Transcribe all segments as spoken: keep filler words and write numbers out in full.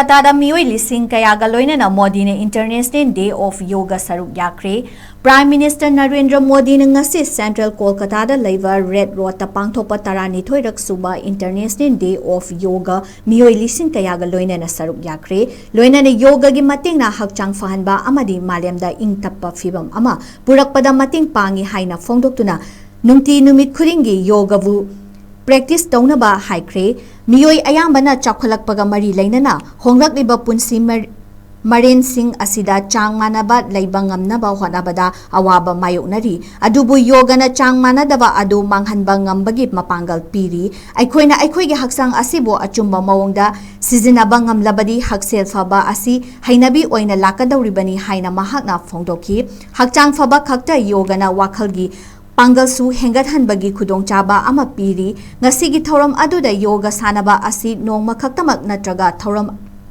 ꯀꯣꯜꯀꯇꯥꯗ ꯃꯤꯑꯣꯏ ꯂꯤꯁꯤꯡ ꯀꯌꯥꯒ ꯂꯣꯏꯅꯅ ꯃꯣꯗꯤꯅ International Day of Yoga ꯁꯔꯨꯛ ꯌꯥꯈ꯭ꯔꯦ꯫ Prime Minister ꯅꯔꯦꯟꯗ꯭ꯔ ꯃꯣꯗꯤꯅ ꯉꯁꯤ Central ꯀꯣꯜꯀꯇꯥꯗ ꯂꯩꯕ Red Roadꯇ ꯄꯥꯡꯊꯣꯛꯄ ꯇꯔꯥꯅꯤꯊꯣꯏꯔꯛ ꯁꯨꯕ International Day of Yoga ꯃꯤꯑꯣꯏ ꯂꯤꯁꯤꯡ ꯀꯌꯥꯒ ꯂꯣꯏꯅꯅ ꯁꯔꯨꯛ ꯌꯥꯈ꯭ꯔꯦ꯫ ꯂꯣꯏꯅꯅ ꯌꯣꯒꯒꯤ ꯃꯇꯦꯡꯅ ꯍꯛꯆꯥꯡ ꯐꯍꯟꯕ ꯑꯃꯗꯤ ꯃꯥꯂꯦꯝꯗ ꯏꯪ ꯇꯞꯄ ꯐꯤꯕꯝ ꯑꯃ ꯄꯨꯔꯛꯄꯗ ꯃꯇꯦꯡ ꯄꯥꯡꯏ ꯍꯥꯏꯅ ꯐꯣꯡꯗꯣꯛꯇꯨꯅ ꯅꯨꯡꯇꯤ ꯅꯨꯃꯤꯠ ꯈꯨꯗꯤꯡꯒꯤ ꯌꯣꯒꯕꯨ practice ꯇꯧꯅꯕ ꯍꯥꯏꯈ꯭ꯔꯦ꯫ ꯃꯤꯑꯣꯏ ꯑꯌꯥꯝꯕꯅ ꯆꯥꯎꯈꯠꯂꯛꯄꯒ ꯃꯔꯤ ꯂꯩꯅꯅ ꯍꯣꯡꯂꯛꯂꯤꯕ ꯄꯨꯟꯁꯤ ꯃꯔ-, ꯃꯔꯦꯟꯁꯤꯡ ꯑꯁꯤꯗ ꯆꯥꯡ ꯃꯥꯟꯅꯕ ꯂꯩꯕ ꯉꯝꯅꯕ ꯍꯣꯠꯅꯕꯗ ꯑꯋꯥꯕ ꯃꯥꯌꯣꯛꯅꯔꯤ꯫ ꯑꯗꯨꯕꯨ ꯌꯣꯒꯅ ꯆꯥꯡ ꯃꯥꯟꯅꯗꯕ ꯑꯗꯨ ꯃꯥꯡꯍꯟꯕ ꯉꯝꯕꯒꯤ ꯃꯄꯥꯡꯒꯜ ꯄꯤꯔꯤ꯫ ꯑꯩꯈꯣꯏꯅ ꯑꯩꯈꯣꯏꯒꯤ ꯍꯛꯆꯥꯡ ꯑꯁꯤꯕꯨ ꯑꯆꯨꯝꯕ ꯃꯑꯣꯡꯗ ꯁꯤꯖꯤꯟꯅꯕ ꯉꯝꯂꯕꯗꯤ ꯍꯛꯁꯦꯜ ꯐꯕ ꯑꯁꯤ ꯍꯩꯅꯕꯤ ꯑꯣꯏꯅ ꯂꯥꯛꯀꯗꯧꯔꯤꯕꯅꯤ ꯍꯥꯏꯅ ꯃꯍꯥꯛꯅ ꯐꯣꯡꯗꯣꯛꯈꯤ꯫ ꯍꯛꯆꯥꯡ ꯐꯕ ꯈꯛꯇ ꯌꯣꯒꯅ ꯋꯥꯈꯜꯒꯤ ꯄꯥꯡꯒꯜꯁꯨ ꯍꯦꯟꯒꯠꯍꯟꯕꯒꯤ ꯈꯨꯗꯣꯡꯆꯥꯕ ꯑꯃ ꯄꯤꯔꯤ꯫ ꯉꯁꯤꯒꯤ ꯊꯧꯔꯝ ꯑꯗꯨꯗ ꯌꯣꯒ ꯁꯥꯟꯅꯕ ꯑꯁꯤ ꯅꯣꯡꯃ ꯈꯛꯇꯃꯛ ꯅꯠꯇ꯭ꯔꯒ ꯊꯧꯔꯝ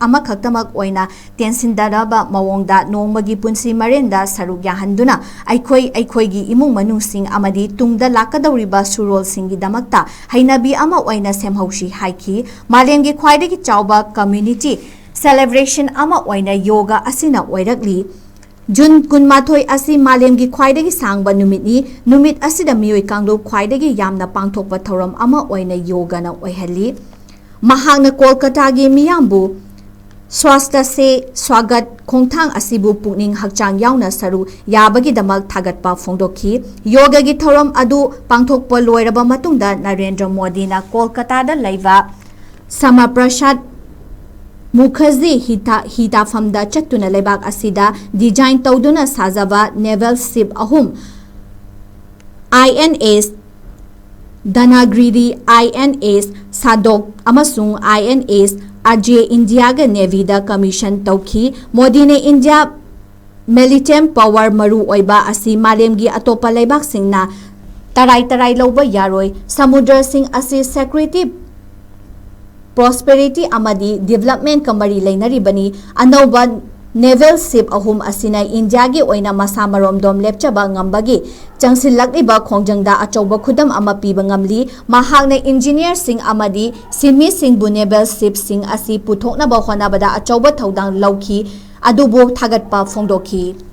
ꯑꯃꯈꯛꯇꯃꯛ ꯑꯣꯏꯅ ꯇꯦꯟꯁꯤꯟꯗꯅꯕ ꯃꯑꯣꯡꯗ ꯅꯣꯡꯃꯒꯤ ꯄꯨꯟꯁꯤ ꯃꯔꯦꯟꯗ ꯁꯔꯨꯛ ꯌꯥꯍꯟꯗꯨꯅ ꯑꯩꯈꯣꯏ, ꯑꯩꯈꯣꯏꯒꯤ ꯏꯃꯨꯡ ꯃꯅꯨꯡꯁꯤꯡ ꯑꯃꯗꯤ ꯇꯨꯡꯗ ꯂꯥꯛꯀꯗꯧꯔꯤꯕ ꯁꯨꯔꯣꯜꯁꯤꯡꯒꯤꯗꯃꯛꯇ ꯍꯩꯅꯕꯤ ꯑꯃ ꯑꯣꯏꯅ ꯁꯦꯝꯍꯧꯁꯤ ꯍꯥꯏꯈꯤ꯫ ꯃꯥꯂꯦꯝꯒꯤ ꯈ꯭ꯋꯥꯏꯗꯒꯤ ꯆꯥꯎꯕ community celebration ꯑꯃ ꯑꯣꯏꯅ ꯌꯣꯒ ꯑꯁꯤꯅ ꯑꯣꯏꯔꯛꯂꯤ꯫ ꯖꯨꯟ ꯀꯨꯟꯃꯥꯊꯣꯏ ꯑꯁꯤ ꯃꯥꯂꯦꯝꯒꯤ ꯈ꯭ꯋꯥꯏꯗꯒꯤ ꯁꯥꯡꯕ ꯅꯨꯃꯤꯠꯅꯤ꯫ ꯅꯨꯃꯤꯠ ꯑꯁꯤꯗ ꯃꯤꯑꯣꯏ ꯀꯥꯡꯂꯨꯞ ꯈ꯭ꯋꯥꯏꯗꯒꯤ ꯌꯥꯝꯅ ꯄꯥꯡꯊꯣꯛꯄ ꯊꯧꯔꯝ ꯑꯃ ꯑꯣꯏꯅ ꯌꯣꯒꯅ ꯑꯣꯏꯍꯜꯂꯤ꯫ ꯃꯍꯥꯛꯅ ꯀꯣꯜꯀꯇꯥꯒꯤ ꯃꯤꯌꯥꯝꯕꯨ ꯁ꯭ꯋꯥꯁꯇ ꯁꯦ ꯁ꯭ꯋꯥꯒꯠ ꯈꯣꯡꯊꯥꯡ ꯑꯁꯤꯕꯨ ꯄꯨꯛꯅꯤꯡ ꯍꯛꯆꯥꯡ ꯌꯥꯎꯅ ꯁꯔꯨꯛ ꯌꯥꯕꯒꯤꯗꯃꯛ ꯊꯥꯒꯠꯄ ꯐꯣꯡꯗꯣꯛꯈꯤ꯫ ꯌꯣꯒꯒꯤ ꯊꯧꯔꯝ ꯑꯗꯨ ꯄꯥꯡꯊꯣꯛꯄ ꯂꯣꯏꯔꯕ ꯃꯇꯨꯡꯗ ꯅꯔꯦꯟꯗ꯭ꯔ ꯃꯣꯗꯤꯅ ꯀꯣꯜꯀꯇꯥꯗ ꯂꯩꯕ ꯁ꯭ꯌꯥꯃꯥ ꯄ꯭ꯔꯁꯥꯗ ꯃꯨꯈꯔꯖꯤ ꯍꯤ ꯇꯥ-, ꯍꯤ ꯇꯥꯐꯝꯗ ꯆꯠꯇꯨꯅ ꯂꯩꯕꯥꯛ ꯑꯁꯤꯗ design ꯇꯧꯗꯨꯅ ꯁꯥꯖꯕ naval ship ꯑꯍꯨꯝ, I N S ꯙꯅꯒ꯭ꯔꯤꯔꯤ, I N S ꯁꯥꯗꯣꯛ ꯑꯃꯁꯨꯡ I N S ꯑꯖꯦ ꯏꯟꯗꯤꯌꯥꯒ Navyꯗ commission ꯇꯧꯈꯤ꯫ ꯃꯣꯗꯤꯅ ꯏꯟꯗꯤꯌꯥ maritime power ꯃꯔꯨ ꯑꯣꯏꯕ ꯑꯁꯤ ꯃꯥꯂꯦꯝꯒꯤ ꯑꯇꯣꯞꯄ ꯂꯩꯕꯥꯛꯁꯤꯡꯅ ꯇꯔꯥꯏ ꯇꯔꯥꯏ ꯂꯧꯕ ꯌꯥꯔꯣꯏ꯫ ꯁꯃꯨꯗ꯭ꯔꯁꯤꯡ ꯑꯁꯤ security, prosperity ꯑꯃꯗꯤ developmentꯀ ꯃꯔꯤ ꯂꯩꯅꯔꯤꯕꯅꯤ꯫ ꯑꯅꯧꯕ Naval ship ꯑꯍꯨꯝ ꯑꯁꯤꯅ ꯏꯟꯗꯤꯌꯥꯒꯤ ꯑꯣꯏꯅ ꯃꯁꯥ ꯃꯔꯣꯝꯗꯣꯝ ꯂꯦꯞꯆꯕ ꯉꯝꯕꯒꯤ ꯆꯪꯁꯤꯜꯂꯛꯂꯤꯕ ꯈꯣꯡꯖꯪꯗ ꯑꯆꯧꯕ ꯈꯨꯗꯝ ꯑꯃ ꯄꯤꯕ ꯉꯝꯂꯤ꯫ ꯃꯍꯥꯛꯅ engineerꯁꯤꯡ ꯑꯃꯗꯤ ꯁꯤꯟꯃꯤꯁꯤꯡꯕꯨ naval shipꯁꯤꯡ ꯑꯁꯤ ꯄꯨꯊꯣꯛꯅꯕ ꯍꯣꯠꯅꯕꯗ ꯑꯆꯧꯕ ꯊꯧꯗꯥꯡ ꯂꯧꯈꯤ, ꯑꯗꯨꯕꯨ ꯊꯥꯒꯠꯄ ꯐꯣꯡꯗꯣꯛꯈꯤ꯫